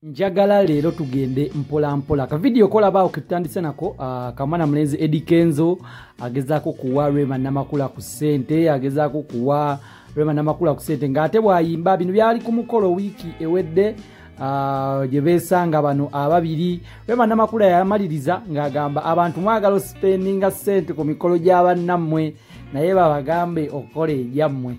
Njagala leero tugende mpola mpola. Ka video kolabaawo ketutandise nako, kamwana mulenzi Eddy Kenzo agezaako kuwa Rema Namakula ku ssente, agezaako kuwa Rema Namakula ku ssente ng'ate bw'ayimba. Bino byali ku mukolo wiiki ewedde, gye beesanga bano ababiri. Rema Namakula yamaliriza ng'agamba abantu mwagala ospendinga ssente ku mikolo gy'abannammwe, naye babagambe okukola egyammwe.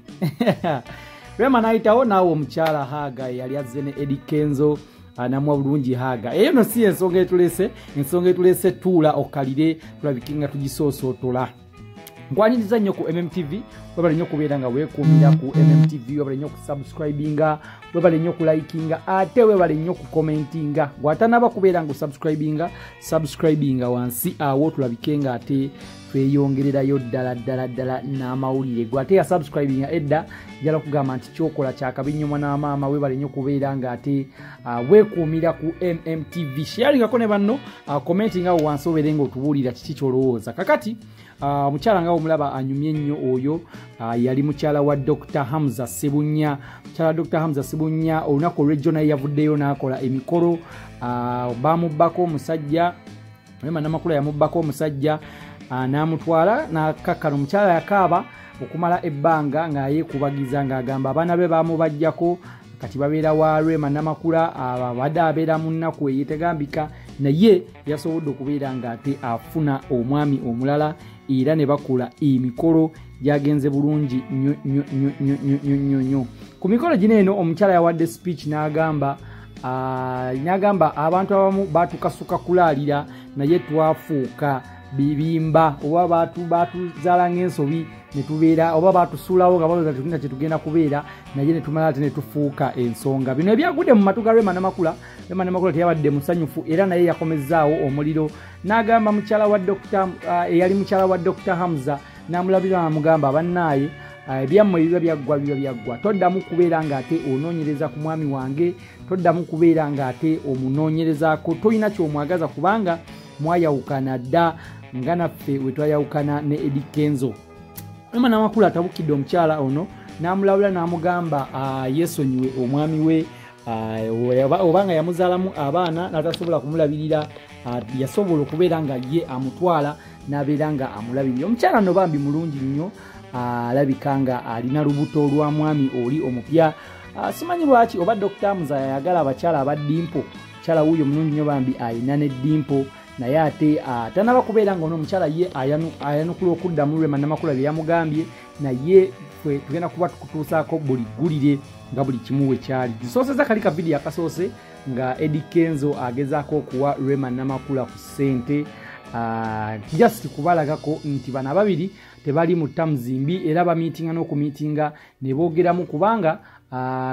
Rema n'ayitawo naawe omukyala Haga eyali azze ne Eddy Kenzo, anamuwa bulungi Haga. Eyo no si ensonga etulese, ensonga etulese tuula okkalire tulabike nga tugisoosootola. Nkwaniriza nnyo ku MMTV, webale nnyo okubeera nga weekuumira ku MMTV, webale nnyo okusubscribinga, webale nnyo okulikinga, ate webale nnyo okukomentinga. Bw'atanaba kubeera nga osubscribinga, subscribinga wansi awo tulabike nga ate tweyongererayo ddala ddala ddala n'amawulire. Gwe ate yasubscribinga edda, njala kugamba nti kyokola kyakabi nnyo mwana wa maama, webale nnyo okubeera nga ate weekuumira ku MMTV. Sharingako ne banno, commentinga awo wansi obeere ng'otubuulira kiki ky'olowooza. Kakati omukyala nga omulaba anyumye nnyo oyo, yali mukyala wa Dr. Hamza Ssebunya. Mukyala wa Dr. Hamza Ssebunya olunaku olw'ejjo naye yavuddeyo n'akola emikolo, bamubbako omusajja, Rema Namakula yamubbako omusajja, n'amutwala n'akakkana. Omukyala yakaaba okumala ebbanga nga yeekubagiza ng'agamba abaana be baamubajjako, kati babeera wa Rema Namakula, abadde abeera mu nnaku eyetegambika, naye yasobodde okubeera ng'ate afuna omwami omulala era ne bakola emikolo gyagenze bulungi nnyo nnyo nnyo nnyo nnyo nnyo nnyo nnyo. Ku mikolo gino eno omukyala yawadde speech n'agamba abantu abamu baatukasuka kulaalira naye twafuuka bibimba, oba baatuzaala ng'ensobi ne tubeera, oba baatusuulawo nga balowooza tetulina kye tugenda kubeera, naye ne tumala ate ne tufuuka ensonga. Bino ebyagudde mu matu ga Rema Namakula. Rema Namakula teyabadde musanyufu era naye yakomezzaawo omuliro n'agamba mukyala wa Dr., eyali mukyala wa Dr. Hamza, n'amulabira n'amugamba bannaaye, ebyammwe biba byaggwa, biba byaggwa, toddamu kubeera ng'ate onoonyereza ku mwami wange, toddamu kubeera ng'ate omunoonyerezaako, tolina ky'omwagaza kubanga mwayawukana dda nga naffe we twayawukana ne Eddy Kenzo. Rema Namakula atabukidde omukyala ono n'amulabula n'amugamba yeesonyiwe omwami we, oba nga yamuzaalamu abaana n'atasobola kumulabirira, yasobola okubeera nga ye amutwala n'abeera nga amulabirira. Omukyala nno bambi mulungi nnyo, alabika nga alina lubuto lwa mwami oli omupya. Simanyi lwaki oba Dr. Hamza yayagala abakyala aba dimpo. Mukyala wuuyo mulungi nnyo bambi, alina ne dimpo, naye ate tanaba kubeera nga ono omukyala ye ayanukula okuddamu Rema Namakula bye yamugambye, naye ffe tugenda kuba tukutuusaako buli ggulire nga buli kimu we kyali. Tusoosezza kali ka vidiyo akasoose nga Eddy Kenzo agezaako okuwa Rema Namakula ku ssente, just kubalagako nti bano ababiri tebali mu terms mbi era bamiitinga n'okumiitinga ne boogeramu, kubanga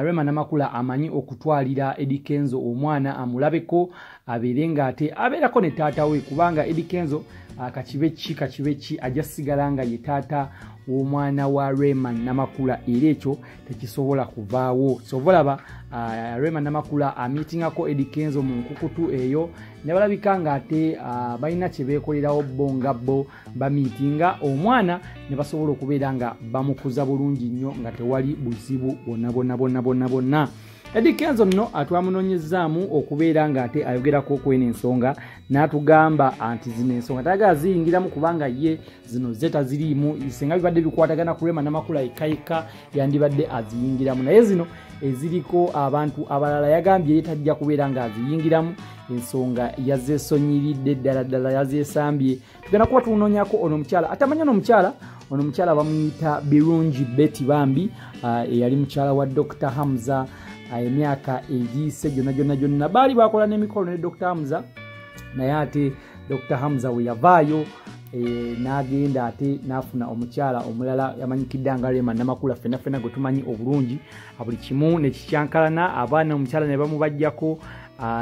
Rema Namakula amanyi okutwalira Eddy Kenzo omwana amulabeko abeere ng'ate abeerako ne taata we, kubanga Eddy Kenzo, kakibe ki kakibe ki, ajja sigala nga ye taata w'omwana wa Rema Namakula, era ekyo tekisobola kuvaawo. So olaba, Rema Namakula amiitingako Eddy Kenzo mu nkukutu eyo ne balabika ng'ate balina kye beekolerawo bo nga bo bamiitinga omwana ne basobola okubeera nga bamukuza bulungi nnyo nga tewali buzibu bwonna bwonna bwonna bwonna bwonna. Eddy Kenzo nno atwamunoonyezzaamu okubeera ng'ate ayogerako kweno ensonga n'atugamba nti zino ensonga tayagala ziyingiramu kubanga ye zino ze taziriimu, singa bibadde bikwatagana ku Rema Namakula yekka yekka yandibadde aziyingiramu, naye zino eziriko abantu abalala yagambye ye tajja kubeera ng'aziyingiramu. Ensonga yazeesonyiridde ddala ddala, yazeesambye. Tugenda kuba tunoonyako ono omukyala atamanyi, ono omukyala bamuyita Birungi Betty bambi, eyali mukyala wa Dr. Hamza, emyaka egiyise gyonna gyonna gyonna baali bakola n'emikolo ne Dr. Hamza, naye ate Dr. Hamza we yavaayo, n'agenda ate n'afuna omukyala omulala yamanyikiddwa nga Rema Namakula, ffenna ffenna gwe tumanyi obulungi, buli kimu ne kikyankalana, abaana omukyala ne bamubajjako,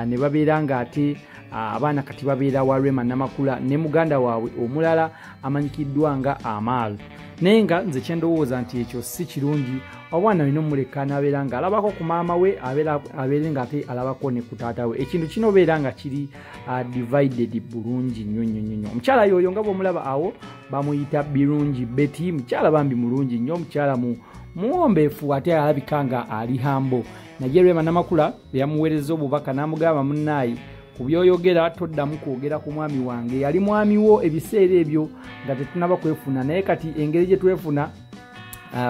ne babeera ng'ate abaana kati babeera wa Rema Namakula ne muganda waabwe omulala amanyikiddwa nga Amal. Naye nga nze kyendowooza nti ekyo si kirungi, omwana olina omuleka n'abeera nga alabako ku maama we, abeere ng'ate alabako ne ku taata we. Ekintu kino obeera nga kiri divided bulungi nnyo nnyo nnyo. Omukyala y'oyo nga bw'omulaba awo bamuyita Birungi Betty, mukyala bambi mulungi nnyo, omukyala muwombeefu ate alabika nga ali humble. Naye Rema Namakula yamuweereza obubaka n'amugamba, munnaayi, ku byoyogera toddamu kwogera ku mwami wange, yali mwami wo ebiseera ebyo nga tetunaba kwefuna, naye kati engeri gye twefuna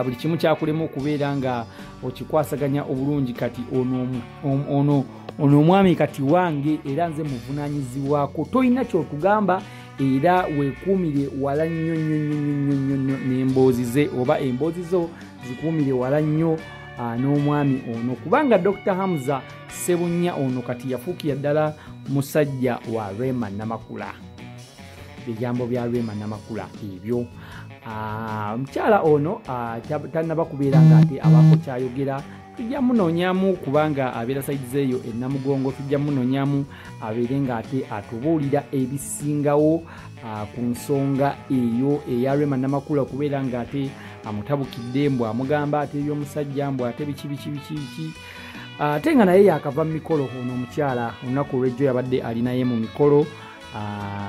buli kimu kyakulema okubeera nga okikwasaganya obulungi. Kati ono omwami kati wange era nze muvunaanyizibwako, tolina kyotugamba, era weekuumire wala nnyo nnyo nnyo nnyo nnyo nnyo n'emboozi ze, oba emboozi zo zikuumire wala nnyo n'omwami ono, kubanga Dr. Hamza Ssebunya ono kati yafuukira ddala musajja wa Rema Namakula. Ebigambo bya Rema Namakula ebyo. Omukyala ono tannaba kubeera nga ate abaako kyayogera, tujja munoonyamu kubanga abeera saidizi eyo enamugongo, tujja munoonyamu abeere nga ate atubuulira ebisingawo ku nsonga eyo eya Rema Namakula okubeera nga ate amutabukidde, mbw amugamba ate ebyomusajja, mbw ate biki biki biki biki, ate nga naye yakava mu mikolo. Ono omukyala olunaku olw'ejjo yabadde alinaye mu mikolo,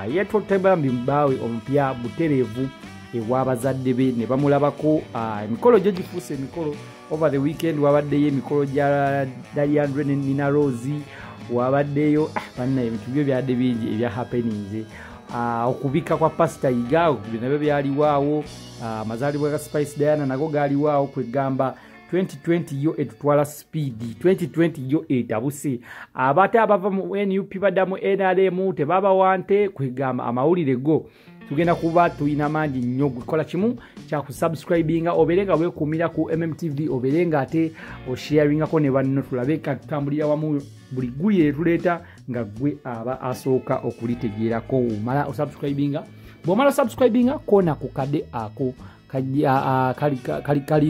yetutte bambi bbaawe omupya butereevu ew'abazadde be ne bamulabako. Emikolo gyo gifuuse emikolo. Over the weekend wabaddeyo emikolo gya Dariandre ne Nina Rose, wabaddeyo banna ebintu byo byadde bingi ebya happenings. Okubika kwa Pastor Yiga nabyo byaliwaawo, amazaalibwa ga Spice Diana nago gaaliwaawo. Kwegamba 2020 yo etutwala speed, 2020 yo etabuse, abate abava mu NUP badda mu NRM tebabawante. Kwegamba amawulire go tugenda kuba tulina mangi nnyo. Gukola kimu kyakusubscribinga, obeere nga weekuumira ku MMTV, obeere nga ate osharingako ne banno, tulabe ka tutambulira wamu buli ggulire tuleeta nga ggwe aba asooka okulitegeerako. Omala osubscribinga, bw'omala osubscribinga koona ku kade ako kali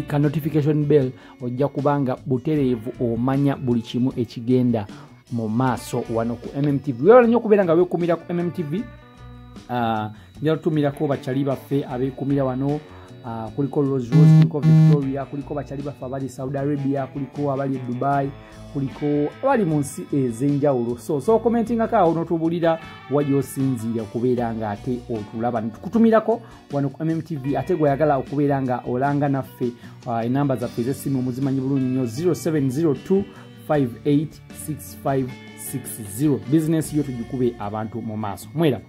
ka notification bell, ojja kubanga butereevu omanya buli kimu ekigenda mu maaso wano ku MMTV. Weewala nnyo okubeera nga weekuumira ku MMTV. Nja tutumirako bakyali baffe abeekumira wano, kuliko Rose Rose, kuliko Victoria, kuliko bakyali baffe abali Saudi Arabia, kuliko abali e Dubai, kuliko abali mu nsi ez'enjawulo. So commentingako awo n'otubuulira wa gy'osinziira okubeera nga ate otulaba, tukutumirako wano ku MMTV. Ate gweyagala okubeera nga olanga naffe, enamba zaffe ez'essimu muzimanyi bulungi nnyo, 0702 586560. Bizinesi yo tugikube abantu mu maaso. Mwera.